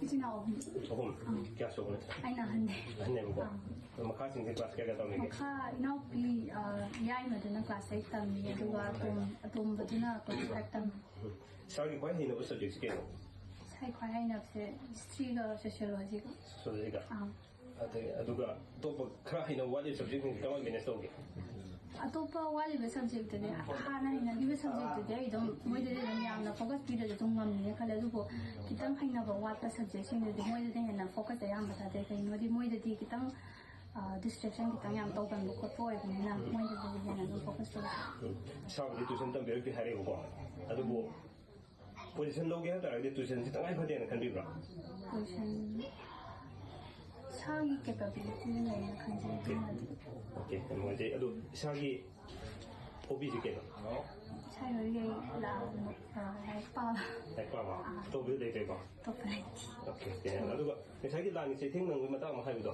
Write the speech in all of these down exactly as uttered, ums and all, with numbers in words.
ꯏꯆꯤꯟ ꯏꯅꯥꯎ ꯑꯍꯨꯝ꯫ ꯑꯍꯨꯝ꯫ ꯀꯌꯥ ꯁꯨꯕꯅꯣ? ꯑꯩꯅ ꯑꯍꯟꯅꯦ꯫ ꯑꯍꯟꯅꯦꯕꯀꯣ꯫ ꯑꯥ꯫ ꯑꯗꯣ ꯃꯈꯥꯁꯤꯡꯁꯦ ꯀ꯭ꯂꯥꯁ ꯀꯌꯥ ꯀꯌꯥ ꯇꯝꯃꯤꯒꯦ? ꯃꯈꯥ ꯏꯅꯥꯎꯄꯤ, ꯑ, ꯌꯥꯏꯃꯗꯨꯅ ꯀ꯭ꯂꯥꯁ ꯑꯩꯠ ꯇꯝꯃꯤ, ꯑꯗꯨꯒ ꯑꯇꯣꯝ- ꯑꯇꯣꯝꯕꯗꯨꯅ ꯀ꯭ꯂꯥꯁ ꯐꯥꯏꯚ ꯇꯝꯃꯤ꯫ ꯁꯥꯔꯒꯤ ꯈ꯭ꯋꯥꯏ ꯍꯩꯅꯕ ꯁꯕꯖꯦꯛꯁꯤ ꯀꯩꯅꯣ? ꯏꯁꯥꯒꯤ ꯈ꯭ꯋꯥꯏ ꯍꯩꯅꯕꯁꯦ ꯍꯤꯁꯇ꯭ꯔꯤꯒ ꯁꯣꯁꯤꯌꯣꯂꯣꯖꯤꯒ꯫ ꯁꯣꯁꯤꯌꯣꯂꯣꯖꯤꯒ꯫ ꯑꯥ꯫ ꯑꯗꯩ ꯑꯗꯨꯒ ꯑꯇꯣꯞꯄ ꯈꯔ ꯍꯩꯅꯕ ꯋꯥꯠꯂꯤꯕ ꯁꯕꯖꯦꯛꯁꯤꯡꯁꯦ ꯀꯃꯥꯏꯅ ꯃꯦꯅꯦꯖ ꯇꯧꯒꯦ? ꯑꯇꯣꯞꯄ ꯋꯥꯠꯂꯤꯕ ꯁꯕꯖꯦꯛꯇꯗꯤ, ꯍꯥꯟꯅ ꯍꯩꯅꯈꯤꯕ ꯁꯕꯖꯦꯛꯇꯨꯗꯤ ꯑꯩ ꯑꯗꯨꯝ ꯃꯣꯏꯗꯗꯤ ꯑꯗꯨꯝ ꯌꯥꯝꯅ ꯐꯣꯀꯁ ꯄꯤꯗ꯭ꯔꯁꯨ ꯑꯗꯨꯝ ꯉꯝꯅꯤꯅ ꯈꯜꯂꯦ꯫ ꯑꯗꯨꯕꯨ ꯈꯤꯇꯪ ꯍꯩꯅꯕ ꯋꯥꯠꯄ ꯁꯕꯖꯦꯛꯁꯤꯡꯗꯨꯗꯤ ꯃꯣꯏꯗꯗꯤ ꯍꯦꯟꯅ ꯐꯣꯀꯁ ꯑꯌꯥꯝꯕ ꯊꯥꯗꯩ꯫ ꯀꯩꯒꯤꯅꯣꯗꯤ ꯃꯣꯏꯗꯗꯤ ꯈꯤꯇꯪ, ꯑ, ꯗꯤꯁꯇ꯭ꯔꯦꯛꯁꯟ ꯈꯤꯇꯪ ꯌꯥꯝ ꯇꯧꯒꯟꯕ ꯈꯣꯠꯄ ꯑꯣꯏꯕꯅꯤꯅ ꯃꯣꯏꯗꯗꯤ ꯍꯦꯟꯅ ꯑꯗꯨꯝ ꯐꯣꯀꯁ ꯇꯧꯋꯦ꯫ ꯏꯁꯥꯕꯨꯗꯤ ꯇ꯭ꯌꯨꯁꯟ ꯇꯝꯕꯤꯔꯛꯇꯦ ꯍꯥꯏꯔꯦꯕꯀꯣ, ꯑꯗꯨꯕꯨ ꯄꯣꯖꯤꯁꯟ ꯂꯧꯒꯦ ꯍꯥꯏ ꯇꯥꯔꯒꯗꯤ ꯇ꯭ꯌꯨꯁꯟꯁꯤ ꯇꯉꯥꯏ ꯐꯗꯦꯅ ꯈꯟꯕꯤꯕ꯭ꯔꯥ? ꯀꯣꯏꯁꯟ ꯏꯁꯥꯒꯤ ꯀꯦꯄꯥꯕꯤꯂꯤꯇꯤꯗ ꯂꯩꯅ ꯈꯟꯖꯩ꯫ ꯑꯗꯨꯅꯗꯤ ꯑꯣꯀꯦ, ꯌꯥꯝ ꯅꯨꯡꯉꯥꯏꯖꯩ꯫ ꯑꯗꯣ ꯏꯁꯥꯒꯤ ꯍꯣꯕꯤꯁꯤ ꯀꯩꯅꯣ? ꯏꯁꯥꯒꯤ ꯍꯣꯕꯤ ꯂꯥꯏꯔꯤꯛ ꯄꯥꯕ꯫ ꯂꯥꯏꯔꯤꯛ ꯄꯥꯕ꯫ ꯑꯇꯣꯞꯄꯗꯤ ꯂꯩꯇ꯭ꯔꯦꯀꯣ? ꯑꯇꯣꯞꯄ ꯂꯩꯇꯦ꯫ Okay, okay. ꯑꯗꯨꯒ ꯉꯁꯥꯏꯒꯤ ꯂꯥꯟꯒꯤ ꯆꯩꯊꯦꯡ ꯅꯪꯕꯒꯤ ꯃꯇꯥꯡ ꯑꯃ ꯍꯥꯏꯕꯗꯣ,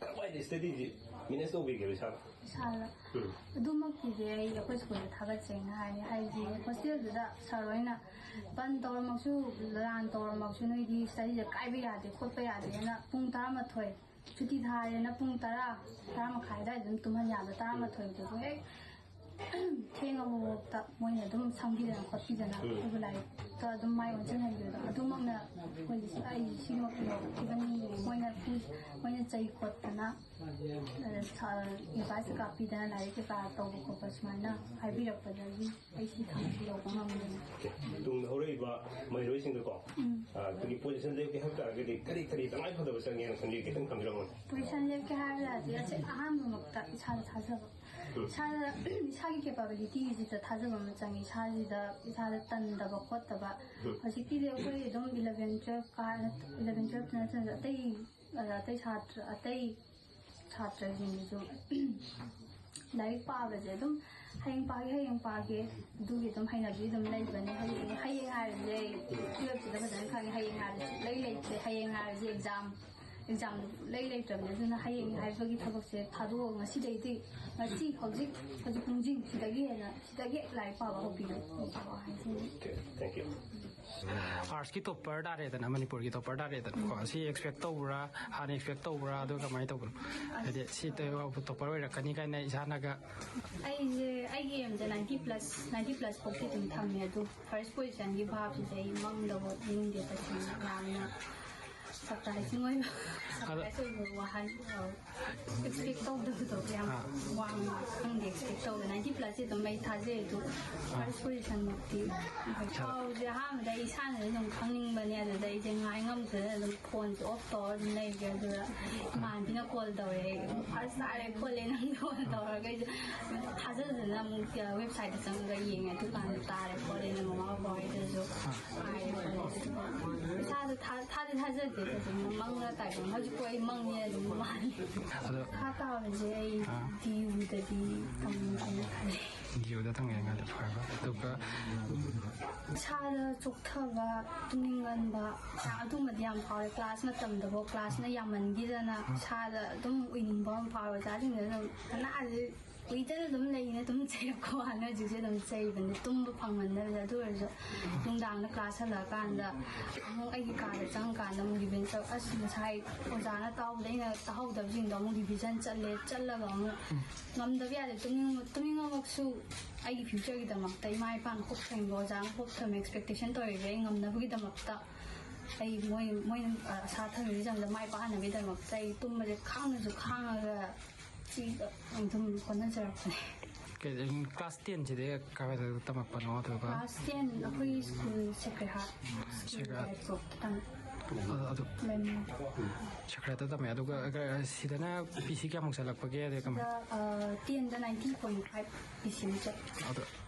ꯀꯃꯥꯏꯅ ꯁ꯭ꯇꯗꯤꯁꯤ ꯃꯦꯅꯦꯖ ꯇꯧꯕꯤꯒꯦꯕ ꯏꯁꯥꯅ? ꯏꯁꯥꯅ ꯎꯝ꯫ ꯑꯗꯨꯃꯛꯀꯤꯗꯤ ꯑꯩ ꯑꯩꯈꯣꯏ ꯁ꯭ꯀꯨꯜꯗ ꯊꯥꯒꯠꯆꯩꯅ ꯍꯥꯏ꯫ ꯍꯥꯏꯗꯤ ꯍꯣꯁꯇꯦꯜꯗꯨꯗ ꯁꯥꯔ ꯍꯣꯏꯅ ꯕꯟ ꯇꯧꯔꯝꯃꯁꯨ, ꯂꯥꯟ ꯇꯧꯔꯝꯃꯁꯨ ꯅꯣꯏꯗꯤ ꯁ꯭ꯇꯗꯤꯗ ꯀꯥꯏꯕ ꯌꯥꯗꯦ ꯈꯣꯠꯄ ꯌꯥꯗꯦꯅ ꯄꯨꯡ ꯇꯔꯥꯃꯥꯊꯣꯏ ꯁꯨꯇꯤ ꯊꯥꯔꯦꯅ ꯄꯨꯡ ꯇꯔꯥ, ꯇꯔꯥ ꯃꯈꯥꯏ ꯑꯗꯨꯋꯥꯏꯗ ꯑꯗꯨꯝ ꯇꯨꯝꯍꯟ ꯌꯥꯕ, ꯇꯔꯥꯃꯥꯊꯣꯏꯗꯁꯨ ꯍꯦꯛ ꯊꯦꯡꯉꯕꯐꯥꯎꯗ ꯃꯣꯏꯅ ꯑꯗꯨꯝ ꯁꯪꯕꯤꯗꯅ ꯈꯣꯠꯄꯤꯗꯅ ꯑꯩꯈꯣꯏꯕꯨ ꯂꯥꯏꯔꯤꯛꯇ ꯑꯗꯨꯝ ꯃꯥꯏ ꯑꯣꯟꯁꯤꯟꯍꯟꯕꯤꯕꯗꯣ, ꯑꯗꯨꯃꯛꯅ ꯑꯩꯈꯣꯏꯒꯤ ꯑꯩ ꯁꯤꯃꯛ ꯌꯧꯔꯛꯈꯤꯕꯅꯤ꯫ ꯃꯣꯏꯅ ꯄꯨ- ꯃꯣꯏꯅ ꯆꯩ ꯈꯣꯠꯇꯅ, ꯑꯗ ꯁꯥ- ꯑꯦꯗꯚꯥꯏꯁ ꯀꯩꯀꯥ ꯄꯤꯗꯅ ꯂꯥꯏꯔꯤꯛ ꯀꯩꯀꯥ ꯇꯧꯕ ꯈꯣꯠꯄ ꯁꯨꯃꯥꯏꯅ ꯍꯥꯏꯕꯤꯔꯛꯄꯗꯒꯤ ꯑꯩ ꯁꯤ ꯊꯥꯡꯁꯤ ꯌꯧꯕ ꯉꯝꯕꯅꯤ꯫ ꯑꯣꯀꯦ꯫ ꯇꯨꯡꯗ ꯍꯧꯔꯛꯏꯕ ꯃꯍꯩꯔꯣꯏꯁꯤꯡꯗꯀꯣ, ꯑ, ꯑꯩꯈꯣꯏꯒꯤ ꯄꯣꯖꯤꯁꯟ ꯂꯦꯞꯀꯦ ꯍꯥꯏꯕ ꯇꯥꯔꯒꯗꯤ ꯀꯔꯤ ꯀꯔꯤ ꯇꯉꯥꯏ ꯐꯗꯕ ꯆꯪꯉꯦꯅ ꯈꯟꯕꯤꯒꯦ? ꯈꯤꯇꯪ ꯊꯝꯕꯤꯔꯝꯃꯣꯅꯦ꯫ ꯄꯣꯖꯤꯁꯟ ꯂꯦꯞꯀꯦ ꯍꯥꯏꯔꯗꯤ ꯑꯁꯦ ꯑꯍꯥꯟꯕꯃꯛꯇ ꯏꯁꯥꯗ ꯊꯥꯖꯕ, ꯏꯁꯥꯗ ꯏꯁꯥꯒꯤ ꯀꯦꯄꯥꯕꯤꯂꯤꯇꯤꯁꯤꯗ ꯊꯥꯖꯕ ꯑꯃ ꯆꯪꯉꯤ꯫ ꯏꯁꯥꯁꯤꯗ ꯏꯁꯥꯗ ꯇꯟꯗꯕ ꯈꯣꯠꯇꯕ꯫ ꯍꯧꯖꯤꯛꯀꯤꯗꯤ ꯑꯩꯈꯣꯏ ꯑꯗꯨꯝ ꯏꯂꯚꯦꯟ ꯇꯨꯋꯦꯜꯐ ꯀꯥ ꯏꯂꯚꯦꯟ ꯇꯨꯋꯦꯜꯐꯇ ꯅꯠꯇ꯭ꯔꯁꯨ ꯑꯇꯩ, ꯑꯇꯩ ꯁꯥꯇ꯭ꯔ ꯑꯇꯩ ꯁꯥꯇ꯭ꯔꯁꯤꯡꯁꯤꯁꯨ ꯂꯥꯏꯔꯤꯛ ꯄꯥꯕꯁꯦ ꯑꯗꯨꯝ ꯍꯌꯦꯡ ꯄꯥꯒꯦ, ꯍꯌꯦꯡ ꯄꯥꯒꯦ, ꯑꯗꯨꯒꯤ ꯑꯗꯨꯝ ꯍꯩꯅꯕꯤ ꯑꯗꯨꯝ ꯂꯩꯕꯅꯦ꯫ ꯍꯌꯦꯡ, ꯍꯌꯦꯡ ꯍꯥꯏꯔꯤꯁꯦ ꯑꯩ ꯇꯨꯋꯦꯜꯐꯁꯤꯗ ꯐꯖꯅ ꯈꯪꯉꯦ꯫ ꯍꯌꯦꯡ ꯍꯥꯏꯔꯤꯁꯦ ꯁꯨꯡꯂꯩ ꯂꯩꯇ꯭ꯔꯦ꯫ ꯍꯌꯦꯡ ꯍꯥꯏꯔꯤꯁꯦ ꯑꯦꯛꯖꯥꯝ, ꯑꯦꯛꯖꯥꯝꯗꯨ ꯁꯨꯡꯂꯩ ꯂꯩꯇ꯭ꯔꯕꯅꯦ꯫ ꯑꯗꯨꯅ ꯍꯌꯦꯡ ꯍꯥꯏꯕꯒꯤ ꯊꯕꯛꯁꯦ ꯊꯥꯗꯣꯛꯑꯒ ꯉꯁꯤꯗꯩꯗꯤ, ꯉꯁꯤ ꯍꯧꯖꯤꯛ, ꯍꯧꯖꯤꯛ ꯄꯨꯡꯁꯤꯡ ꯁꯤꯗꯒꯤ ꯍꯦꯟꯅ, ꯁꯤꯗꯒꯤ ꯂꯥꯏꯔꯤꯛ ꯄꯥꯕ ꯍꯧꯕꯤꯌꯨ꯫ ꯍꯥꯏꯁꯤꯅꯤ꯫ Thank you. ꯑꯥꯔꯠꯁꯀꯤ ꯇꯣꯞꯄꯔ ꯇꯥꯔꯦꯗꯅ, ꯃꯅꯤꯄꯨꯔꯒꯤ ꯇꯣꯞꯄꯔ ꯇꯥꯔꯦꯗꯅꯀꯣ, ꯁꯤ ꯑꯦꯛꯁꯄꯦꯛ ꯇꯧꯕ꯭ꯔꯥ? ꯍꯥꯟꯅ ꯑꯦꯛꯁꯄꯦꯛ ꯇꯧꯕ꯭ꯔꯥ? ꯑꯗꯨ ꯀꯃꯥꯏꯅ ꯇꯧꯕꯅꯣ? ꯍꯥꯏꯗꯤ ꯁꯤ ꯇꯣꯞꯄꯔ ꯑꯣꯏꯔꯛꯀꯅꯤ ꯀꯥꯏꯅ ꯏꯁꯥꯅꯒ ꯑꯩꯁꯦ ꯑꯩꯒꯤ ꯑꯦꯝꯁꯦ ꯅꯥꯏꯟꯇꯤ ꯄ꯭ꯂꯁ ꯅꯥꯏꯟꯇꯤ ꯄ꯭ꯂꯁ ꯐꯥꯎꯗꯤ ꯑꯗꯨꯝ ꯊꯝꯃꯦ, ꯑꯗꯨ ꯐꯥꯔꯁ ꯄꯣꯖꯤꯁꯟꯒꯤ ꯚꯥꯞꯁꯤꯗꯤ ꯑꯩ ꯃꯪꯗꯐꯥꯎ ꯅꯤꯡꯗꯦ꯫ ꯇꯁꯦꯡꯅ ꯌꯥꯝꯅ ꯁꯔꯄ꯭ꯔꯥꯏꯖꯤꯡ ꯑꯣꯏꯕ ꯁꯔꯄ꯭ꯔꯥꯏꯖ ꯑꯣꯏꯕ ꯋꯥꯍꯟ ꯑꯦꯛꯁꯄꯦꯛ ꯇꯧꯗꯕꯗꯣ ꯌꯥꯝ ꯑꯥ꯫ ꯋꯥꯡꯅ ꯈꯪꯗꯦ ꯑꯦꯛꯁꯄꯦꯛ ꯇꯧꯗꯦ꯫ ꯅꯥꯏꯟꯇꯤ ꯄ꯭ꯂꯁꯁꯦ ꯑꯗꯨꯝ ꯑꯩ ꯊꯥꯖꯩ ꯑꯗꯨ ꯐꯥꯔꯁ ꯄꯣꯖꯤꯁꯟꯃꯛꯇꯤ ꯍꯣꯏ, ꯄꯥꯎꯁꯦ ꯑꯍꯥꯟꯕꯗ ꯑꯩ ꯏꯁꯥꯅꯗꯤ ꯑꯗꯨꯝ ꯈꯪꯅꯤꯡꯕꯅꯦ꯫ ꯑꯗꯨꯗ ꯑꯩꯁꯦ ꯉꯥꯏ ꯉꯝꯗꯅ ꯑꯗꯨꯝ ꯐꯣꯟꯁꯦ ꯑꯣꯐ ꯇꯧꯔ ꯑꯗꯨꯝ ꯂꯩꯒꯦ꯫ ꯑꯗꯨꯗ ꯏꯃꯥꯟꯕꯤꯅ ꯀꯣꯜ ꯇꯧꯔꯛꯑꯦ, "ꯐꯥꯔꯁ ꯇꯥꯔꯦ ꯈꯣꯠꯂꯦ ꯅꯪ" ꯀꯣꯜ ꯇꯧꯔꯒ ꯑꯩꯁꯦ ꯊꯥꯖꯗꯅ ꯑꯃꯨꯛ ꯋꯦꯕꯁꯥꯏꯠꯇ ꯆꯪꯉꯒ ꯌꯦꯡꯉꯦ꯫ ꯑꯗꯨꯀꯥꯟꯗ ꯇꯥꯔꯦ ꯈꯣꯠꯂꯦ ꯅꯪ ꯃꯃꯥ ꯕꯕꯥ ꯍꯣꯏꯗꯁꯨ ꯍꯥꯏꯔꯦ ꯈꯣꯠꯂꯦ꯫ ꯑꯗꯨꯒ ꯏꯁꯥꯗ ꯊꯥ- ꯊꯥꯗꯤ ꯊꯥꯖꯗꯦ꯫ ꯑꯗꯨꯝ ꯃꯪꯂ ꯇꯥꯏꯕꯪ ꯍꯧꯖꯤꯛꯄꯨ ꯑꯩ ꯃꯪꯉꯦ ꯑꯗꯨꯝ ꯃꯥꯜꯂꯦ꯫ ꯑꯗꯣ ꯃꯈꯥ ꯇꯥꯕꯁꯦ ꯑꯩ ꯑꯥ꯫ ꯗꯤ ꯌꯨꯗꯗꯤ ꯇꯝꯒꯦꯅ ꯈꯜꯂꯦ꯫ ꯗꯤ ꯌꯨꯗ ꯇꯝꯒꯦꯅ ꯈꯜꯂꯦ꯫ ꯐꯔꯦ, ꯐꯔꯦ꯫ ꯑꯗꯨꯒ ꯏꯁꯥꯗ ꯆꯣꯛꯊꯕ, ꯇꯨꯝꯅꯤꯡꯒꯟꯕ, ꯑꯗꯨꯝꯕꯗꯤ ꯌꯥꯝ ꯐꯥꯎꯋꯦ꯫ ꯀ꯭ꯂꯥꯁ ꯃꯇꯝꯗꯐꯥꯎ ꯀ꯭ꯂꯥꯁꯅ ꯌꯥꯝꯃꯟꯈꯤꯗꯅ ꯏꯁꯥꯗ ꯑꯗꯨꯝ ꯎꯏꯅꯤꯡꯕ ꯑꯃ ꯐꯥꯎꯋꯦ꯫ ꯑꯣꯖꯥꯁꯤꯡꯗ ꯑꯗꯨꯝ ꯀꯅꯥꯁꯦ ꯎꯏꯗꯅ ꯑꯗꯨꯝ ꯂꯩꯅ ꯑꯗꯨꯝ ꯆꯩꯔꯛꯄ ꯋꯥꯅꯤ꯫ ꯍꯧꯖꯤꯛꯁꯦ ꯑꯗꯨꯝ ꯆꯩꯕꯅꯦ, ꯇꯨꯝꯕ ꯐꯪꯃꯟꯗꯕꯁꯦ꯫ ꯑꯗꯨ ꯑꯣꯏꯔꯁꯨ ꯅꯨꯡꯗꯥꯡꯗ ꯀ꯭ꯂꯥꯁ ꯍꯜꯂꯛꯑꯀꯥꯟꯗ ꯑꯃꯨꯛ ꯑꯩꯒꯤ ꯀꯥꯗ ꯆꯪꯉꯀꯥꯟꯗ ꯑꯃꯨꯛ ꯔꯤꯚꯦꯟꯁ ꯇꯧ꯫ "ꯑꯁ, ꯉꯁꯥꯏ ꯑꯣꯖꯥꯅ ꯇꯥꯍꯧꯕꯗ ꯑꯩꯅ ꯇꯥꯍꯧꯗꯕꯁꯤꯡꯗꯣ ꯑꯃꯨꯛ ꯔꯤꯚꯤꯖꯟ ꯆꯠꯂꯦ, ꯆꯠꯂꯒ ꯑꯃꯨꯛ ꯉꯝꯗꯕ ꯌꯥꯗꯦ꯫ ꯇꯨꯝꯅꯤꯡ- ꯇꯨꯝꯅꯤꯡꯉꯃꯛꯁꯨ ꯑꯩꯒꯤ ꯐ꯭ꯌꯨꯆꯔꯒꯤꯗꯃꯛꯇ ꯏꯃꯥ ꯏꯄꯥꯅ ꯍꯣꯞ ꯊꯝꯃꯤꯕ, ꯑꯣꯖꯥꯅ ꯍꯣꯞ ꯊꯝꯃꯤ, ꯑꯦꯛꯁꯄꯦꯛꯇꯦꯁꯟ ꯇꯧꯔꯤꯕ ꯑꯩ ꯉꯝꯅꯕꯒꯤꯗꯃꯛꯇ ꯑꯩ ꯃꯣꯏ ꯃꯣꯏꯅ ꯑꯁꯥ ꯊꯝꯃꯤꯕ ꯆꯥꯡꯗ ꯃꯥꯏ ꯄꯥꯛꯍꯟꯅꯕꯒꯤꯗꯃꯛꯇ ꯑꯩ ꯇꯨꯝꯕꯁꯦ ꯈꯥꯡꯅꯁꯨ ꯈꯥꯡꯉꯒ ꯁꯤ ꯑꯗꯨꯝ ꯍꯣꯠꯅꯖꯔꯛꯄꯅꯦ"꯫ ꯀ꯭ꯂꯥꯁ ꯇꯦꯟꯁꯤꯗꯤ ꯀꯥꯏꯋꯥꯏꯗ ꯇꯝꯃꯛꯄꯅꯣ? ꯑꯗꯨꯒ ꯀ꯭ꯂꯥꯁ ꯇꯦꯟ ꯑꯩꯈꯣꯏꯒꯤ school Sacred Heart Sacred Heart ꯁ꯭ꯀꯨꯜꯗ ꯇꯝꯃꯦ꯫ ꯑꯗꯨ, ꯑꯗꯨ ꯂꯩꯃ꯫ ꯁꯦꯀ꯭ꯔꯦꯠꯇ ꯇꯝꯃꯦ꯫ ꯑꯗꯨꯒ ꯁꯤꯗꯅ ꯄꯤ ꯁꯤ ꯀꯌꯥꯃꯨꯛ ꯆꯠꯂꯛꯄꯒꯦ? ꯑꯗꯩ ꯀꯃꯥꯏ? ꯁꯤꯗ, ꯑ, ꯇꯦꯟꯗ ꯅꯥꯏꯟꯇꯤ ꯄꯣꯏꯟ ꯐꯥꯏꯚ ꯄꯤ ꯁꯤ ꯑꯃ ꯆꯠꯂꯦ꯫ ꯑꯗꯣ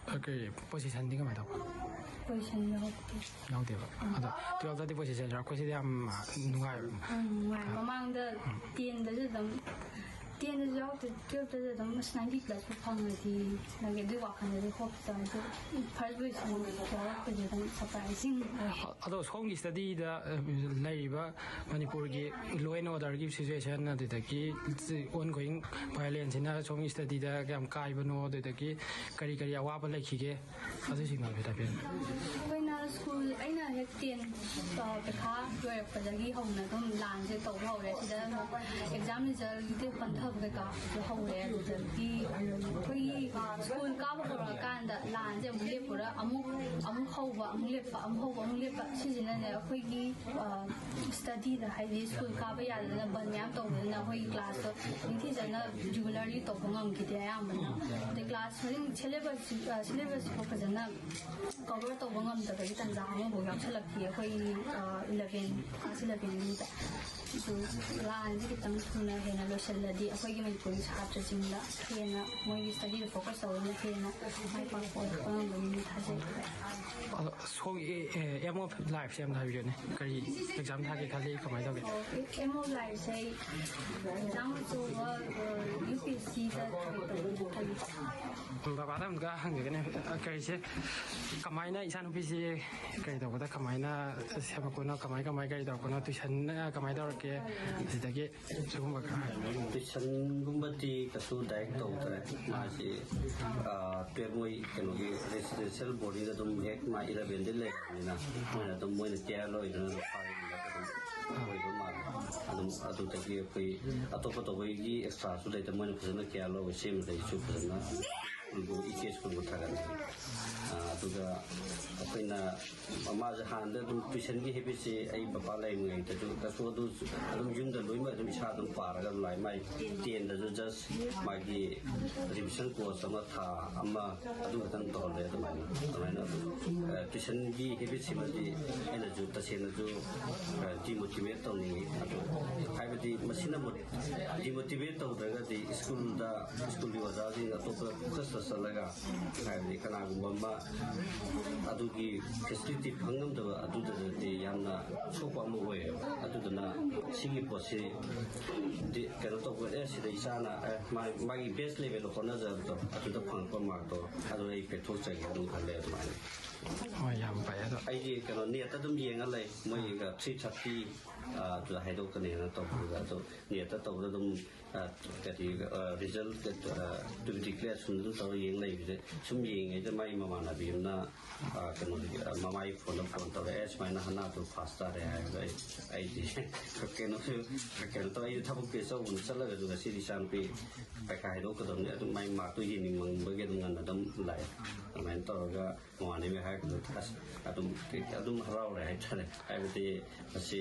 ꯀꯩ ꯄꯣꯖꯤꯁꯟꯗꯤ ꯀꯃꯥꯏꯅ ꯇꯧꯕ? ꯄꯣꯖꯤꯁꯟ ꯌꯥꯎꯔꯛꯇꯦ꯫ ꯌꯥꯎꯗꯦꯕ꯫ ꯑꯗꯣ ꯇꯨꯌꯦꯜꯞꯇꯗꯤ ꯄꯣꯖꯤꯁꯟ ꯌꯥꯎꯔꯛꯄꯁꯤꯗꯤ ꯌꯥꯝ ꯅꯨꯡꯉꯥꯏꯕ꯫ ꯎꯝ, ꯅꯨꯡꯉꯥꯏ꯫ ꯃꯃꯥꯡꯗ ꯇꯦꯟꯗꯁꯨ ꯑꯗꯨꯝ, ꯇꯦꯟꯗꯁꯨ ꯌꯥꯎꯔꯛꯇꯦ, ꯇꯨꯌꯦꯜꯞꯇꯁꯨ ꯑꯗꯨꯝ ꯑꯁ ꯅꯥꯏꯟꯇꯤ ꯄ꯭ꯂꯁꯄꯨ ꯐꯪꯉꯗꯤ ꯅꯪꯒꯤ ꯑꯗꯨꯒꯤ ꯋꯥꯈꯜꯗꯗꯤ ꯍꯣꯞ ꯇꯧꯔꯁꯨ ꯐꯥꯔꯁ ꯄꯣꯖꯤꯁꯟ ꯌꯥꯎꯔꯛꯄꯁꯦ ꯑꯗꯨꯝ ꯁꯔꯄ꯭ꯔꯥꯏꯖꯤꯡ ꯑꯣꯏ꯫ ꯑꯗꯣ ꯁꯣꯝꯒꯤ ꯁ꯭ꯇꯗꯤꯗ, ꯑ, ꯂꯩꯔꯤꯕ ꯃꯅꯤꯄꯨꯔꯒꯤ ꯂꯣ ꯑꯦꯟ ꯑꯣꯔꯗꯔꯒꯤ ꯁꯤꯆꯨꯋꯦꯁꯟ, ꯑꯗꯨꯗꯒꯤ ꯑꯣꯟ ꯒꯣꯋꯤꯡ ꯚꯥꯏꯑꯣꯂꯦꯟꯁꯁꯤꯅ ꯁꯣꯝꯒꯤ ꯁ꯭ꯇꯗꯤꯗ ꯀꯌꯥꯝ ꯀꯥꯏꯕꯅꯣ, ꯑꯗꯨꯗꯒꯤ ꯀꯔꯤ ꯀꯔꯤ ꯑꯋꯥꯕ ꯂꯩꯈꯤꯒꯦ, ꯑꯗꯨꯁꯤꯡꯗꯣ ꯍꯥꯏꯐꯦꯠ ꯇꯥꯛꯄꯤꯌꯨ꯫ ꯑꯩꯈꯣꯏꯅ ꯁ꯭ꯀꯨꯜ ꯑꯩꯅ ꯍꯦꯛ ꯇꯦꯟ ꯄꯩꯈꯥ ꯂꯣꯏꯔꯛꯄꯗꯒꯤ ꯍꯧꯅ ꯑꯗꯨꯝ ꯂꯥꯟꯁꯦ ꯇꯧꯕ ꯍꯧꯔꯦ꯫ ꯁꯤꯗ ꯑꯃꯨꯛ ꯑꯦꯛꯖꯥꯝ ꯔꯤꯖꯜꯒꯤ ꯍꯟꯊꯕ ꯀꯩꯀꯥꯁꯨ ꯍꯧꯔꯦ꯫ ꯑꯗꯨꯗꯒꯤ ꯑꯩꯈꯣꯏꯒꯤ ꯁ꯭ꯀꯨꯜ ꯀꯥꯕ ꯍꯧꯔꯛꯑꯀꯥꯟꯗ ꯂꯥꯟꯁꯦ ꯑꯃꯨꯛ ꯂꯦꯞꯄꯨꯔ ꯑꯃꯨꯛ ꯑꯃꯨꯛ ꯍꯧꯕ, ꯑꯃꯨꯛ ꯂꯦꯞꯄ, ꯑꯃꯨꯛ ꯍꯧꯕ, ꯑꯃꯨꯛ ꯂꯦꯞꯄ꯫ ꯁꯤꯁꯤꯅꯅꯦ ꯑꯩꯈꯣꯏꯒꯤ ꯁ꯭ꯇꯗꯤꯗ, ꯍꯥꯏꯗꯤ ꯁ꯭ꯀꯨꯜ ꯀꯥꯕ ꯌꯥꯗꯗꯅ ꯕꯟ ꯃꯌꯥꯝ ꯇꯧꯕꯗꯨꯅ ꯑꯩꯈꯣꯏꯒꯤ ꯀ꯭ꯂꯥꯁꯇꯣ ꯅꯤꯡꯊꯤꯖꯅ ꯔꯤꯒꯨꯂꯔꯂꯤ ꯇꯧꯕ ꯉꯝꯈꯤꯗꯦ ꯑꯌꯥꯝꯕꯅ꯫ ꯑꯗꯩ ꯀ꯭ꯂꯥꯁ ꯃꯅꯨꯡ ꯁꯦꯂꯦꯕꯁ ꯁꯤꯂꯦꯕꯁꯁꯤꯐꯥꯎ ꯐꯖꯅ ꯀꯚꯔ ꯇꯧꯕ ꯉꯝꯗꯕꯒꯤ ꯇꯥꯟꯖꯥ ꯑꯃꯐꯥꯎ ꯌꯥꯎꯁꯜꯂꯛꯈꯤ ꯑꯩꯈꯣꯏꯒꯤ ꯏꯂꯚꯦꯟ, ꯀ꯭ꯂꯥꯁ ꯏꯂꯚꯦꯟꯒꯤꯗ꯫ ꯑꯗꯨ ꯂꯥꯟꯁꯤ ꯈꯤꯇꯪ ꯊꯨꯅ ꯍꯦꯟꯅ ꯂꯣꯏꯁꯤꯜꯂꯗꯤ ꯑꯩꯈꯣꯏꯒꯤ ꯃꯅꯤꯄꯨꯔꯒꯤ ꯁꯥꯇ꯭ꯔꯁꯤꯡꯗ ꯍꯦꯟꯅ ꯃꯣꯏꯒꯤ ꯁ꯭ꯇꯗꯤꯗ ꯐꯣꯀꯁ ꯇꯧꯕꯅ ꯍꯦꯟꯅ ꯃꯥꯏ ꯄꯥꯛꯄ ꯑꯣꯏꯔꯛꯄ ꯉꯝꯒꯅꯤꯅ ꯊꯥꯖꯩ꯫ ꯑꯗꯣ ꯁꯣꯝꯒꯤ ꯑꯦꯝ ꯑꯣꯐ ꯂꯥꯏꯐꯁꯦ ꯑꯝꯇ ꯍꯥꯏꯕꯤꯌꯨꯅꯦ, ꯀꯔꯤ ꯑꯦꯛꯖꯥꯝ ꯊꯥꯒꯦ ꯈꯜꯂꯤ, ꯀꯃꯥꯏꯅ ꯇꯧꯒꯦ? ꯑꯦꯝ ꯑꯣꯐ ꯂꯥꯏꯐꯁꯦ ꯑꯩ ꯑꯦꯛꯖꯥꯝ ꯑꯆꯧꯕ ꯌꯨ ꯄꯤ ꯑꯦꯁ ꯁꯤꯗ ꯇ꯭ꯔꯥꯏ ꯇꯧꯒꯦꯅ ꯈꯜꯂꯤ꯫ ꯕꯕꯥꯗ ꯑꯃꯨꯛꯀ ꯍꯪꯖꯒꯦꯅꯦ, ꯀꯔꯤꯁꯦ, ꯀꯃꯥꯏꯅ ꯏꯆꯥꯅꯨꯄꯤꯁꯤ ꯀꯔꯤ ꯇꯧꯕꯗ ꯀꯃꯥꯏꯅ ꯁꯦꯝꯃꯛꯄꯅꯣ, ꯀꯃꯥꯏ ꯀꯃꯥꯏ ꯀꯔꯤ ꯇꯧꯔꯛꯄꯅꯣ, ꯇꯨꯏꯁꯟ ꯀꯃꯥꯏꯅ ꯇꯧꯔꯛꯀꯦ, ꯑꯁꯤꯗꯒꯤ ꯁꯤꯒꯨꯝꯕ ꯈꯔ ꯍꯥꯏꯕꯤꯌꯨ꯫ ꯇꯨꯏꯁꯟꯒꯨꯝꯕꯗꯤ ꯀꯩꯁꯨ ꯗꯥꯏꯔꯦꯛ ꯇꯧꯗ꯭ꯔꯦ꯫ ꯃꯥꯁꯤ ꯇꯨꯌꯦꯜꯞ ꯃꯣꯏ ꯀꯩꯅꯣꯒꯤ ꯔꯦꯁꯤꯗꯦꯟꯁꯤꯌꯦꯜ ꯕꯣꯔꯗꯤꯡꯗ ꯑꯗꯨꯝ ꯍꯦꯛ ꯃꯥ ꯏꯂꯚꯦꯟꯗ ꯂꯩꯔꯕꯅꯤꯅ ꯃꯣꯏꯅ ꯑꯗꯨꯝ ꯃꯣꯏꯅ ꯀꯦꯌꯔ ꯂꯧꯔꯤꯗꯨꯅ ꯑꯗꯨꯝ ꯐꯥꯔꯦ꯫ ꯑꯗꯨꯝ ꯑꯣꯏꯕ ꯃꯥꯜꯂꯦ꯫ ꯑꯗꯨꯝ ꯑꯗꯨꯗꯒꯤ ꯑꯩꯈꯣꯏ ꯑꯇꯣꯞꯄ ꯇꯧꯕꯒꯤ ꯑꯦꯛꯁꯇ꯭ꯔꯥꯁꯨ ꯂꯩꯇꯦ꯫ ꯃꯣꯏꯅ ꯐꯖꯅ ꯀꯦꯌꯔ ꯂꯧꯋꯦ꯫ ꯁꯦꯝꯕꯗꯒꯤꯁꯨ ꯐꯖꯅ ꯏꯀꯦ ꯁ꯭ꯀꯨꯜꯕꯨ ꯊꯥꯒꯠꯂꯦ꯫ ꯑꯗꯨꯒ ꯑꯩꯈꯣꯏꯅ ꯃꯥꯁꯦ ꯍꯥꯟꯅꯗ ꯑꯗꯨꯝ ꯇꯨꯏꯁꯟꯒꯤ ꯍꯦꯕꯤꯠꯁꯦ ꯑꯩ ꯄꯄꯥ ꯂꯩꯔꯤꯉꯩꯗꯁꯨ ꯀꯩꯁꯨ ꯑꯗꯨ ꯑꯗꯨꯝ ꯌꯨꯝꯗ ꯂꯣꯏꯅꯃꯛ ꯑꯗꯨꯝ ꯏꯁꯥ ꯑꯗꯨꯝ ꯄꯥꯔꯒ ꯑꯗꯨꯝ ꯂꯥꯛꯑꯦ꯫ ꯃꯥꯏ ꯇꯦꯟꯗꯁꯨ ꯖꯁ ꯃꯥꯒꯤ ꯔꯤꯚꯤꯖꯟ ꯀꯣꯔꯁ ꯑꯃ ꯊꯥ ꯑꯃ ꯑꯗꯨ ꯈꯛꯇꯪ ꯇꯧꯍꯜꯂꯦ꯫ ꯑꯗꯨꯃꯥꯏꯅ ꯑꯗꯨꯃꯥꯏꯅ ꯑꯗꯨꯝ ꯇꯨꯏꯁꯟꯒꯤ ꯍꯦꯕꯤꯠꯁꯤꯃꯗꯤ ꯑꯩꯅꯁꯨ ꯇꯁꯦꯡꯅꯁꯨ ꯗꯤꯃꯣꯇꯤꯚꯦꯠ ꯇꯧꯅꯤꯡꯉꯤ꯫ ꯑꯗꯨ ꯍꯥꯏꯕꯗꯤ ꯃꯁꯤꯅ ꯗꯤꯃꯣꯇꯤꯚꯦꯠ ꯇꯧꯗ꯭ꯔꯒꯗꯤ ꯁ꯭ꯀꯨꯜꯗ ꯁ꯭ꯀꯨꯜꯒꯤ ꯑꯣꯖꯥꯁꯤꯡ ꯑꯇꯣꯞꯄ ꯐꯣꯀꯁꯇ ꯆꯠꯂꯒ ꯍꯥꯏꯕꯗꯤ ꯀꯅꯥꯒꯨꯝꯕ ꯑꯃ ꯑꯗꯨꯒꯤ ꯐꯦꯁꯤꯂꯤꯇꯤ ꯐꯪꯉꯝꯗꯕ ꯑꯗꯨꯗꯗꯤ ꯌꯥꯝꯅ ꯁꯣꯛꯄ ꯑꯃ ꯑꯣꯏꯌꯦꯕ꯫ ꯑꯗꯨꯗꯨꯅ ꯁꯤꯒꯤ ꯄꯣꯠꯁꯤ ꯀꯩꯅꯣ ꯇꯧꯕ, ꯑꯦ, ꯁꯤꯗ ꯏꯆꯥꯅ, ꯑꯦ, ꯃꯥꯒꯤ ꯕꯦꯁ ꯂꯦꯚꯦꯜꯗ ꯍꯣꯠꯅꯖꯕꯗꯣ ꯑꯗꯨꯗ ꯐꯪꯉꯛꯄ ꯃꯥꯔꯛꯇꯣ ꯑꯗꯨ ꯑꯩ ꯄꯦꯟꯊꯣꯛꯆꯒꯦ ꯑꯗꯨꯝ ꯈꯜꯂꯦ꯫ ꯑꯗꯨꯃꯥꯏꯅ ꯍꯣꯏ, ꯌꯥꯝ ꯐꯩ ꯑꯗꯣ꯫ ꯑꯩꯗꯤ ꯀꯩꯅꯣ ꯅꯦꯠꯇ ꯑꯗꯨꯝ ꯌꯦꯡꯉ ꯂꯩ, ꯃꯣꯏꯒ ꯊ꯭ꯔꯤ ꯊꯥꯔꯇꯤ ꯑꯗꯨꯗ ꯍꯥꯏꯗꯣꯛꯀꯅꯤꯅ ꯇꯧꯕꯗꯨꯗ, ꯑꯗꯣ ꯅꯦꯠꯇ ꯇꯧꯕꯗ ꯑꯗꯨꯝ ꯀꯔꯤ ꯔꯤꯖꯜ ꯇꯨ ꯗꯤꯀ꯭ꯂꯦꯌꯔ ꯁꯨꯝ ꯑꯗꯨꯝ ꯇꯧꯔ ꯌꯦꯡ ꯂꯩꯕꯁꯦ, ꯁꯨꯝ ꯌꯦꯡꯉꯤꯉꯩꯗ ꯃꯥꯏ ꯃꯃꯥꯟꯅꯕꯤ ꯑꯃꯅ ꯀꯩꯅꯣꯗꯒꯤ ꯃꯃꯥꯒꯤ ꯐꯣꯟꯗ ꯐꯣꯟ ꯇꯧꯔꯛꯑꯦ, "ꯁꯨꯃꯥꯏꯅ ꯍꯅꯥꯗꯨ ꯐꯥꯁ ꯇꯥꯔꯦ" ꯍꯥꯏꯕꯗ ꯑꯩ ꯑꯩꯗꯤ ꯀꯩꯅꯣ ꯀꯩꯅꯣ ꯇꯧꯔꯦ꯫ ꯑꯩꯗꯤ ꯊꯕꯛꯇꯤ ꯑꯆꯧꯕꯅ ꯆꯠꯂꯒꯁꯨ ꯉꯁꯤꯗꯤ ꯏꯆꯥꯅꯨꯄꯤ ꯄꯩꯈꯥ ꯍꯥꯏꯗꯣꯛꯀꯗꯕꯅꯤ, ꯑꯗꯨꯝ ꯃꯥꯏ ꯃꯥꯔꯛꯇꯣ ꯌꯦꯡꯅꯤꯡꯃꯟꯕꯒꯤ ꯑꯗꯨꯝ ꯉꯟꯅ ꯑꯗꯨꯝ ꯂꯥꯛꯑꯦ꯫ ꯑꯗꯨꯃꯥꯏꯅ ꯇꯧꯔꯒ ꯃꯃꯥꯟꯅꯕꯤ ꯍꯥꯏꯔꯛꯄꯗꯨꯗ ꯑꯁ ꯑꯗꯨꯝ ꯑꯗꯨꯝ ꯍꯔꯥꯎꯔꯦ ꯍꯥꯏꯇꯥꯔꯦ꯫ ꯍꯥꯏꯕꯗꯤ ꯃꯁꯤ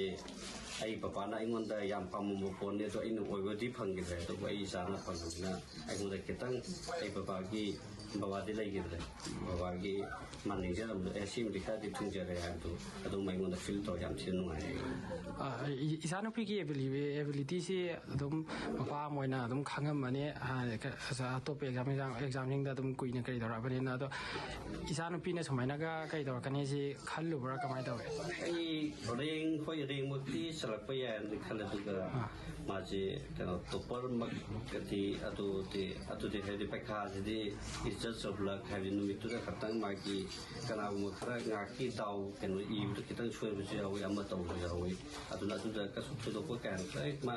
ꯑꯩ ꯄꯄꯥꯅ ꯑꯩꯉꯣꯟꯗ ꯌꯥꯝ ꯄꯥꯝꯃꯝꯕ ꯄꯣꯠꯅꯤ, ꯑꯗꯣ ꯑꯩꯅ ꯑꯣꯏꯕꯗꯤ ꯐꯪꯈꯤꯗ꯭ꯔꯦ, ꯑꯗꯨꯕꯨ ꯑꯩ ꯏꯆꯥꯅ ꯐꯪꯕꯅꯤꯅ ꯑꯩꯉꯣꯟꯗ ꯈꯤꯇꯪ ꯑꯩ ꯄꯄꯥꯒꯤ ꯕꯕꯥꯗꯤ ꯂꯩꯈꯤꯗ꯭ꯔꯦ, ꯕꯕꯥꯒꯤ ꯃꯥ ꯅꯤꯡꯖꯔꯝꯕꯗꯣ ꯑꯦ ꯁꯤꯃꯗꯤ ꯈꯔꯗꯤ ꯊꯨꯡꯖꯔꯦ ꯍꯥꯏꯕꯗꯣ ꯑꯗꯨꯝ ꯑꯩꯉꯣꯟꯗ ꯐꯤꯜ ꯇꯧꯔ ꯌꯥꯝ ꯊꯤꯅ ꯅꯨꯡꯉꯥꯏꯔꯦ꯫ ꯏꯆꯥꯅꯨꯄꯤꯒꯤ ꯑꯦꯕꯤꯂꯤꯇꯤꯁꯤ ꯑꯗꯨꯝ ꯃꯄꯥ ꯑꯃ ꯑꯣꯏꯅ ꯑꯗꯨꯝ ꯈꯪꯉꯝꯃꯅꯤ꯫ ꯑꯇꯣꯞꯄ ꯑꯦꯛꯖꯥꯝ ꯑꯦꯛꯖꯥꯝꯁꯤꯡꯗ ꯑꯗꯨꯝ ꯀꯨꯏꯅ ꯀꯔꯤ ꯇꯧꯔꯛꯑꯕꯅꯤꯅ꯫ ꯑꯗꯣ ꯏꯆꯥꯅꯨꯄꯤꯅ ꯁꯨꯃꯥꯏꯅꯒ ꯀꯔꯤ ꯇꯧꯔꯛꯀꯅꯤ ꯁꯤ ꯈꯜꯂꯨꯕ꯭ꯔꯥ, ꯀꯃꯥꯏꯅ ꯇꯧꯋꯦ? ꯑꯩ ꯔꯦꯡ ꯍꯣꯏ ꯔꯦꯡꯃꯛꯇꯤ ꯆꯜꯂꯛꯄ ꯌꯥꯏꯅꯗꯤ ꯈꯜꯂꯦ, ꯑꯗꯨꯒ ꯃꯥꯁꯦ ꯀꯩꯅꯣ ꯇꯣꯄꯔꯃꯛꯀꯗꯤ ꯑꯗꯨꯗꯤ ꯑꯗꯨꯗꯤ ꯍꯥꯏꯗꯤ ꯄꯩꯈꯥꯁꯤꯗꯤ ꯏꯁ ꯖꯁ ꯑꯣꯐ ꯂꯛ ꯍꯥꯏꯕꯗꯤ ꯅꯨꯃꯤꯠꯇꯨꯗ ꯈꯛꯇꯪ ꯃꯥꯒꯤ ꯀꯅꯥꯒꯨꯝꯕ ꯈꯔ ꯉꯥꯏꯍꯥꯛꯀꯤ ꯗꯥꯎ ꯀꯩꯅꯣ ꯏꯕꯗ ꯈꯤꯇꯪ ꯁꯣꯏꯕꯁꯨ ꯌꯥꯎꯋꯤ, ꯑꯃ ꯇꯧꯕꯁꯨ ꯌꯥꯎꯋꯤ꯫ ꯑꯗꯨꯅ ꯑꯗꯨꯗ ꯀꯩꯁꯨ ꯊꯣꯏꯗꯣꯛꯄ ꯀꯌꯥ ꯈꯔ ꯃꯥ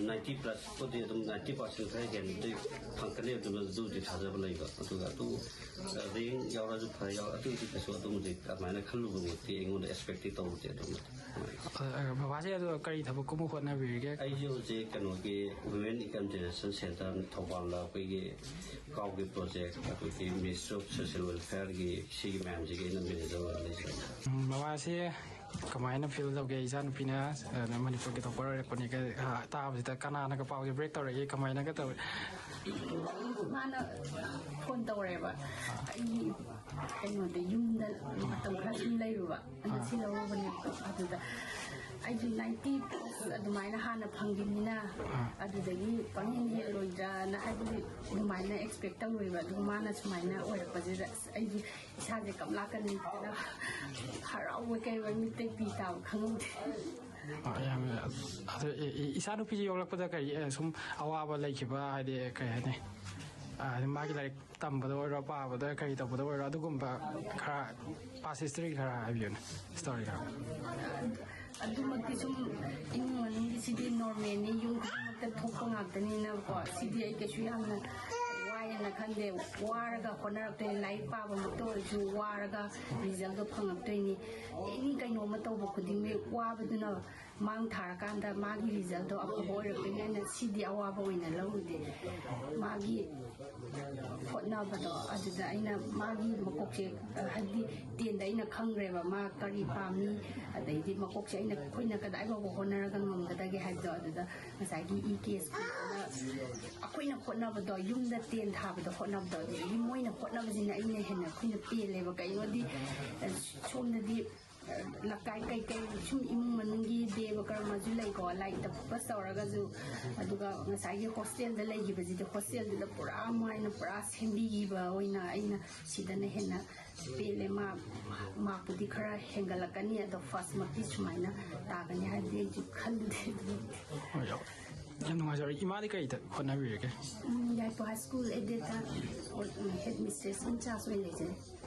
ꯅꯥꯏꯟꯇꯤ ꯄ꯭ꯂꯁꯄꯨꯗꯤ ꯑꯗꯨꯝ ꯅꯥꯏꯟꯇꯤ ꯄꯥꯔꯁꯦꯟ ꯈꯔ ꯍꯦꯟꯕꯗꯤ ꯐꯪꯒꯅꯤ, ꯑꯗꯨꯅ ꯑꯗꯨꯕꯨꯗꯤ ꯊꯥꯖꯕ ꯂꯩꯕ꯫ ꯑꯗꯨꯒ ꯑꯗꯨ ꯔꯦꯡ ꯌꯥꯎꯔꯁꯨ ꯐꯔꯦ, ꯌꯥꯎꯔ ꯑꯗꯨꯗꯤ ꯀꯩꯁꯨ ꯑꯗꯨꯝꯗꯤ ꯑꯗꯨꯃꯥꯏꯅ ꯈꯜꯂꯨꯕꯃꯛꯇꯤ ꯑꯩꯉꯣꯟꯗ ꯑꯦꯛꯁꯄꯦꯛꯇꯤ ꯇꯧꯗꯦ ꯑꯗꯨꯃꯗꯤ꯫ ꯕꯕꯥꯁꯦ ꯑꯗꯣ ꯀꯔꯤ ꯊꯕꯛꯀꯨꯝꯕ ꯍꯣꯠꯅꯕꯤꯔꯤꯒꯦ? ꯑꯩꯁꯦ ꯍꯧꯖꯤꯛ ꯀꯩꯅꯣꯒꯤ Women Income Generation Center ꯊꯧꯕꯥꯜꯗ ꯑꯩꯈꯣꯏꯒꯤ ꯀꯥꯎꯒꯤ ꯄ꯭ꯔꯣꯖꯦꯛ ꯑꯩꯈꯣꯏꯒꯤ Ministry of Social Welfareꯒꯤ ꯁꯤꯒꯤ ꯃꯌꯥꯝꯁꯤꯒꯤ ꯑꯩꯅ ꯃꯦꯅꯦꯖꯔ ꯑꯣꯏꯔ ꯂꯩꯖꯕꯅꯤ꯫ ꯕꯕꯥꯁꯦ ꯀꯃꯥꯏꯅ ꯐꯤꯜ ꯇꯧꯒꯦ? ꯏꯆꯥꯅꯨꯄꯤꯅ ꯃꯅꯤꯄꯨꯔꯒꯤ ꯇꯣꯄꯔ ꯑꯣꯏꯔꯛꯄꯅꯤ ꯇꯥꯕꯁꯤꯗ ꯀꯅꯥꯅꯒ ꯄꯥꯎꯁꯦ ꯕ꯭ꯔꯦꯛ ꯇꯧꯔꯛꯏ, ꯀꯃꯥꯏꯅꯒ ꯇꯧꯏ? ꯃꯥꯅ ꯐꯣꯟ ꯇꯧꯔꯦꯕ, ꯑꯩꯒꯤ ꯀꯩꯅꯣꯗ ꯌꯨꯝꯗ ꯃꯇꯝ ꯈꯔ ꯁꯨꯝ ꯂꯩꯔꯨꯕ, ꯑꯗꯨ ꯁꯤ ꯂꯧꯔꯨꯕꯅꯦꯕ꯫ ꯑꯗꯨꯗ ꯑꯩꯗꯤ ꯅꯥꯏꯟꯇꯤ ꯄ꯭ꯂꯁ ꯑꯗꯨꯃꯥꯏꯅ ꯍꯥꯟꯅ ꯐꯪꯈꯤꯕꯅꯤꯅ ꯑꯗꯨꯗꯒꯤ ꯄꯪꯍꯦꯟ ꯍꯦꯜꯂꯣꯏꯗ꯭ꯔꯅ, ꯍꯥꯏꯕꯗꯤ ꯑꯗꯨꯃꯥꯏꯅ ꯑꯦꯛꯁꯄꯦꯛ ꯇꯧꯔꯨꯏꯕ꯫ ꯑꯗꯨ ꯃꯥꯅ ꯁꯨꯃꯥꯏꯅ ꯑꯣꯏꯔꯛꯄꯁꯤꯗ ꯑꯁ ꯑꯩꯗꯤ ꯏꯁꯥꯁꯦ ꯀꯞꯂꯥꯛꯀꯅꯤ, ꯍꯔꯥꯎꯕ ꯀꯩ ꯑꯣꯏ ꯃꯤꯠꯇꯩ ꯄꯤ ꯇꯥꯕ ꯈꯪꯍꯧꯗꯦ꯫ ꯌꯥꯝ ꯑꯗꯣ ꯏꯆꯥꯅꯨꯄꯤꯁꯦ ꯌꯣꯛꯂꯛꯄꯗ ꯀꯔꯤ ꯁꯨꯝ ꯑꯋꯥꯕ ꯂꯩꯈꯤꯕ, ꯍꯥꯏꯗꯤ ꯀꯩ ꯍꯥꯏꯅꯤ? ꯍꯥꯏꯗꯤ ꯃꯥꯒꯤ ꯂꯥꯏꯔꯤꯛ ꯇꯝꯕꯗ ꯑꯣꯏꯔꯣ, ꯄꯥꯕꯗ, ꯀꯔꯤ ꯇꯧꯕꯗ ꯑꯣꯏꯔꯣ, ꯑꯗꯨꯒꯨꯝꯕ ꯈꯔ, ꯄꯥꯁ ꯍꯤꯁꯇ꯭ꯔꯤ ꯈꯔ ꯍꯥꯏꯕꯤꯌꯨꯅꯦ, ꯁ꯭ꯇꯣꯔꯤ ꯈꯔ꯫ ꯑꯗꯨꯃꯛꯇꯤ ꯁꯨꯝ ꯏꯃꯨꯡ ꯃꯅꯨꯡꯒꯤꯁꯤꯗꯤ ꯅꯣꯔꯃꯦꯜꯅꯤ, ꯌꯨꯝ ꯈꯨꯗꯤꯡꯃꯛꯇ ꯊꯣꯛꯄ ꯉꯥꯛꯇꯅꯤꯅꯀꯣ꯫ ꯁꯤꯗꯤ ꯑꯩ ꯀꯩꯁꯨ ꯌꯥꯝꯅ ꯋꯥꯏꯑꯅ ꯈꯟꯗꯦ꯫ ꯋꯥꯔꯒ ꯍꯣꯠꯅꯔꯛꯇꯣꯏꯅꯤ꯫ ꯂꯥꯏꯔꯤꯛ ꯄꯥꯕꯃꯛꯇ ꯑꯣꯏꯔꯁꯨ ꯋꯥꯔꯒ ꯔꯤꯖꯜꯗꯣ ꯐꯪꯉꯛꯇꯣꯏꯅꯤ꯫ ꯑꯦꯅꯤ ꯀꯩꯅꯣꯝꯃ ꯇꯧꯕ ꯈꯨꯗꯤꯡꯒꯤ ꯋꯥꯕꯗꯨꯅ ꯃꯥꯡ ꯊꯥꯔꯀꯥꯟꯗ ꯃꯥꯒꯤ ꯔꯤꯖꯜꯗꯣ ꯑꯐꯕ ꯑꯣꯏꯔꯛꯇꯣꯏꯅꯤ꯫ ꯑꯩꯅ ꯁꯤꯗꯤ ꯑꯋꯥꯕ ꯑꯣꯏꯅ ꯂꯧꯔꯨꯗꯦ꯫ ꯃꯥꯒꯤ ꯍꯣꯠꯅꯕꯗꯣ ꯑꯗꯨꯗ ꯑꯩꯅ ꯃꯥꯒꯤ ꯃꯀꯣꯛꯁꯦ, ꯍꯥꯏꯗꯤ ꯇꯦꯟꯗ ꯑꯩꯅ ꯈꯪꯈ꯭ꯔꯦꯕ ꯃꯥ ꯀꯔꯤ ꯄꯥꯝꯃꯤ, ꯑꯗꯩꯗꯤ ꯃꯀꯣꯛꯁꯦ ꯑꯩꯅ, ꯑꯩꯈꯣꯏꯅ ꯀꯗꯥꯏ ꯐꯥꯎꯕ ꯍꯣꯠꯅꯔꯒ ꯉꯝꯒꯗꯒꯦ ꯍꯥꯏꯕꯗꯣ꯫ ꯑꯗꯨꯗ ꯉꯁꯥꯏꯒꯤ ꯏ ꯀꯦ ꯁ꯭ꯀꯨꯜꯗꯨꯅ ꯑꯩꯈꯣꯏꯅ ꯍꯣꯠꯅꯕꯗꯣ, ꯌꯨꯝꯗ ꯇꯦꯟ ꯊꯥꯕꯗ ꯍꯣꯠꯅꯕꯗꯣ, ꯑꯗꯨꯗꯒꯤ ꯃꯣꯏꯅ ꯍꯣꯠꯅꯕꯁꯤꯅ ꯑꯩꯅ ꯍꯦꯟꯅ ꯑꯩꯈꯣꯏꯅ ꯄꯦꯜꯂꯦꯕ꯫ ꯀꯩꯅꯣꯗꯤ ꯁꯣꯝꯗꯗꯤ ꯂꯀꯥꯏ ꯀꯩꯀꯩ ꯁꯨꯝ ꯏꯃꯨꯡ ꯃꯅꯨꯡꯒꯤ ꯗꯦꯕ ꯀꯔꯃꯁꯨ ꯂꯩꯀꯣ, ꯂꯥꯏꯔꯤꯛꯇ ꯐꯣꯀꯁ ꯇꯧꯔꯒꯁꯨ꯫ ꯑꯗꯨꯒ ꯉꯁꯥꯏꯒꯤ ꯍꯣꯁꯇꯦꯜꯗ ꯂꯩꯈꯤꯕꯁꯤꯗꯤ ꯍꯣꯁꯇꯦꯜꯗꯨꯗ ꯄꯨꯔꯥ ꯃꯣꯏꯅ ꯄꯨꯔꯥ ꯁꯦꯝꯕꯤꯈꯤꯕ ꯑꯣꯏꯅ ꯑꯩꯅ ꯁꯤꯗꯅ ꯍꯦꯟꯅ ꯄꯦꯜꯂꯦ꯫ ꯃꯥ ꯃꯥꯔꯛꯄꯨꯗꯤ ꯈꯔ ꯍꯦꯟꯒꯠꯂꯛꯀꯅꯤ, ꯑꯗꯣ ꯐꯥꯔꯁꯃꯛꯇꯤ ꯁꯨꯃꯥꯏꯅ ꯇꯥꯒꯅꯤ ꯍꯥꯏꯕꯗꯤ ꯑꯩꯁꯨ ꯈꯜꯂꯨꯗꯦ꯫ ꯑꯗꯨꯕꯨꯗꯤ ꯍꯣꯏ, ꯌꯥꯝ ꯅꯨꯡꯉꯥꯏꯖꯔꯦ꯫ ꯏꯃꯥꯗꯤ ꯀꯩꯗ ꯍꯣꯠꯅꯕꯤꯔꯤꯒꯦ? ꯎꯝ, ꯌꯥꯏꯐ ꯍꯥꯏ ꯁ꯭ꯀꯨꯜ ꯑꯦꯗꯦꯠꯇ ꯍꯦꯗ ꯃꯤꯁꯇ꯭ꯔꯦꯁ ꯏꯟꯆꯥꯔꯖ ꯑꯣꯏꯅ ꯂꯩꯖꯔꯦ꯫